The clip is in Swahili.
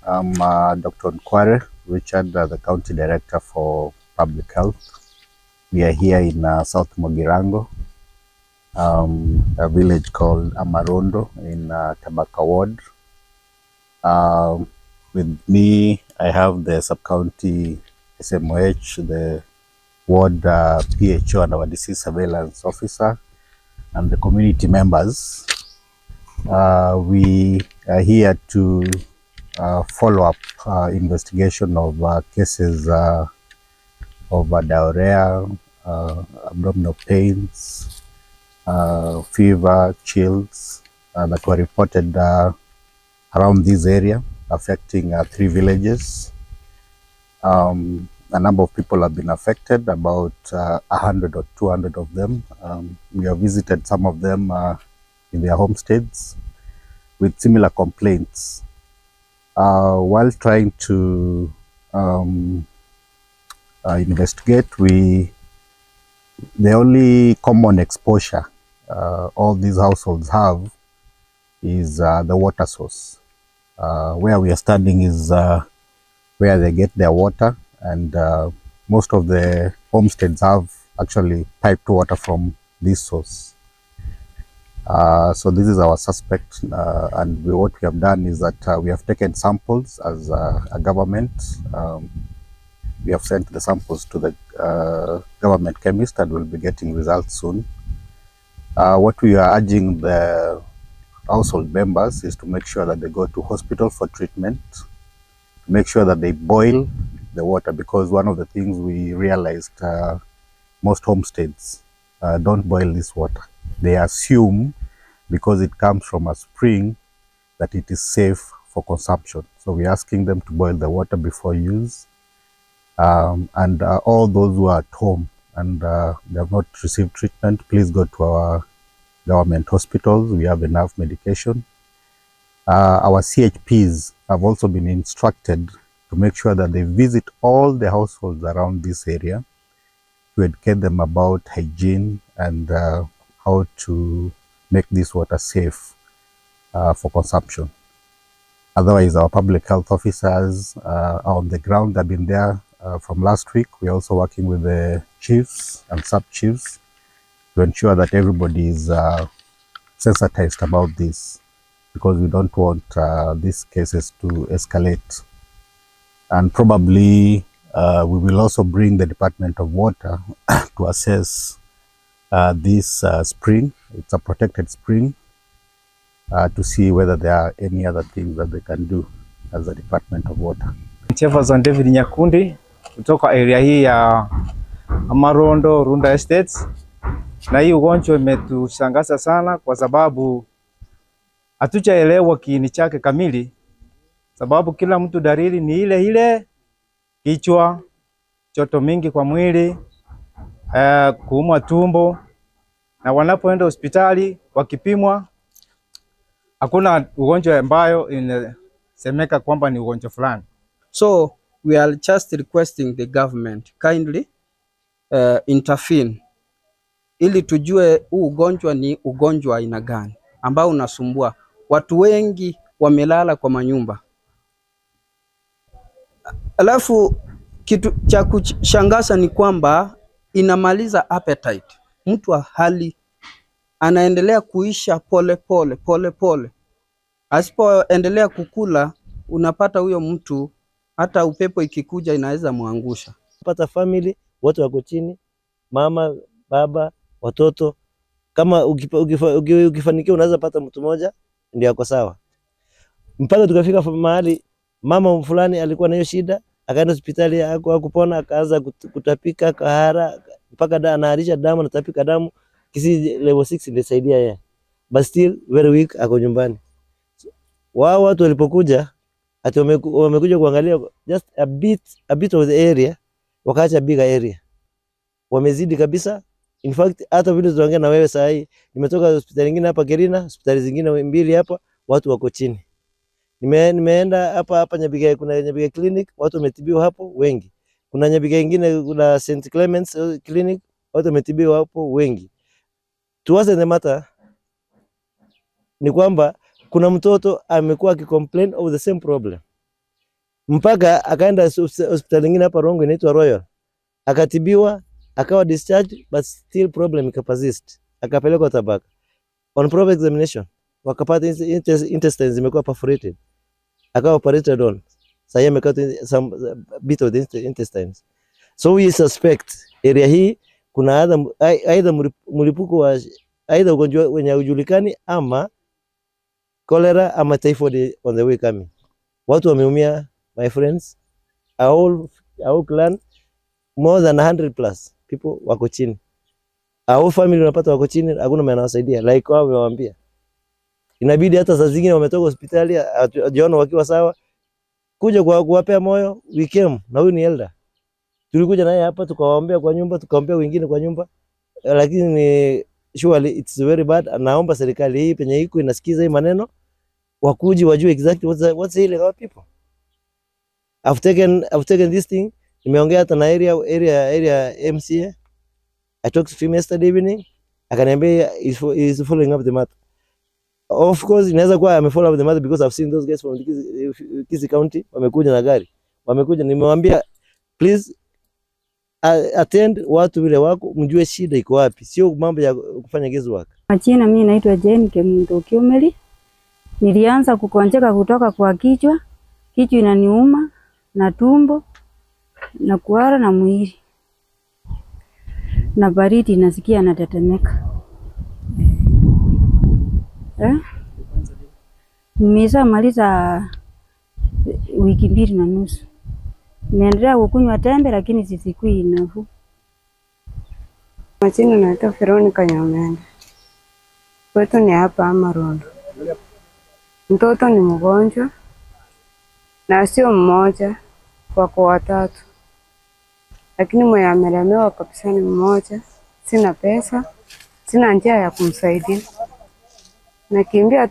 I'm Dr. Onkware Richard, the County Director for Public Health. We are here in South Mugirango, a village called Amarondo in Tabaka Ward. With me, I have the sub-county SMOH, the ward PHO and our disease surveillance officer, and the community members. We are here to follow up investigation of cases of diarrhea, abdominal pains, fever, chills that were reported around this area, affecting 3 villages. A number of people have been affected, about 100 or 200 of them. We have visited some of them in their homesteads with similar complaints. While trying to investigate, the only common exposure all these households have is the water source. Where we are standing is where they get their water, and most of the homesteads have actually piped water from this source. So this is our suspect, and what we have done is that we have taken samples as a government. We have sent the samples to the government chemist and we'll be getting results soon. What we are urging the household members is to make sure that they go to hospital for treatment, to make sure that they boil the water, because one of the things we realized, most homesteads don't boil this water. They assume because it comes from a spring that it is safe for consumption. So we're asking them to boil the water before use. And all those who are at home and they have not received treatment, please go to our government hospitals. We have enough medication. Our CHPs have also been instructed to make sure that they visit all the households around this area to educate them about hygiene and how to make this water safe for consumption. Otherwise, our public health officers are on the ground. They've been there from last week. We're also working with the chiefs and sub-chiefs to ensure that everybody is sensitized about this, because we don't want these cases to escalate. And probably we will also bring the Department of Water to assess this spring. It's a protected spring, to see whether there are any other things that they can do as a Department of Water. Jefferson David Nyakundi kutoka area hii ya Amarondo Runda Estates, na hii ugonjwa imetushangaza sana kwa sababu hatujaelewa kiini chake kamili, sababu kila mtu dalili ni ile ile: kichwa, joto mingi kwa mwili, kuumwa tumbo, na wanapoenda hospitali wakipimwa hakuna ugonjwa ambayo inasemeka kwamba ni ugonjwa fulani. So we are just requesting the government kindly intervene ili tujue huu ugonjwa ni ugonjwa aina gani ambao unasumbua watu wengi, wamelala kwa manyumba. Alafu kitu cha kushangaza ni kwamba inamaliza appetite. Mtu wa hali anaendelea kuisha pole pole pole pole. Asipoendelea kukula, unapata huyo mtu hata upepo ikikuja inaweza muangusha. Pata family wote wako chini, mama, baba, watoto. Kama ukifanikiwa unaweza pata mtu mmoja ndio ako sawa. Mpaka tukafika mahali mama fulani alikuwa na hiyo shida, akaenda hospitali hakupona, akaanza kutapika kahara mpaka anaharisha damu, anatapika damu. Kisii level 6 ilisaidia yeye, but still very weak, ako nyumbani. So, wao watu walipokuja ati wamekuja kuangalia just a bit of the area, wakaacha bigger area, wamezidi kabisa. In fact, hata vile tunaongea na wewe saa hii, nimetoka hospitali nyingine hapa Kerina, hospitali zingine mbili hapa, watu wako chini. Nimeenda hapa hapa Nyabiga, kuna Nyabiga Clinic, watu wametibiwa hapo wengi. Kuna Nyabiga ingine, kuna St Clements Clinic, watu wametibiwa hapo wengi. To us the matter ni kwamba kuna mtoto amekuwa akicomplain of the same problem. Mpaka akaenda hospitali nyingine hapa Rongo inaitwa Royal. Akatibiwa, akawa discharged, but still problem ikapersist. Akapelekwa Tabaka. On proper examination, wakapata intestines zimekuwa perforated. Akawa operated on. Sasa amekata some bit of the intestines. So we suspect area hii kuna either mlipuko wa either ugonjwa wenye haujulikani ama cholera ama typhoid on the way coming. Watu wameumia, my friends. Our clan more than 100 plus people wako chini. Our family unapata wako chini, hakuna mwenye anawasaidia. Like wao wamewaambia. Inabidi hata saa zingine wametoka hospitali hawajiona wakiwa sawa, kuja kwa kuwapea moyo. We came na huyu ni elder. Tulikuja naye hapa tukawaombea kwa nyumba, tukaombea wengine kwa nyumba. Lakini surely it's very bad. Naomba serikali hii penye iko inasikiza hii maneno, wakuji wajue exactly what's ailing our people. I've taken this thing. Nimeongea hata na area MCA. I talked to him yesterday evening. Akaniambia is following up the matter. Of course inaweza kuwa ame follow up the matter because I've seen those guys from Kisii County wamekuja na gari. Wamekuja, nimewaambia please attend watu vile wako, mjue shida iko wapi. Sio mambo ya kufanya guesswork. Majina mimi naitwa Jane Kemunto Kiumeli. Nilianza kukonjeka kutoka kwa kichwa. Kichwa inaniuma na tumbo na kuhara na mwili. Na baridi nasikia natetemeka. Nimeshamaliza wiki 2.5. Nimeendelea kukunywa tembe lakini sisikui nafuu. Majina naitwa Veronica Nyamende. Kwetu ni hapa Amarondo. Mtoto ni mgonjwa na sio mmoja, wako watatu. Lakini mwenye amelemewa kabisa ni mmoja. Sina pesa, sina njia ya kumsaidia. Nakimbia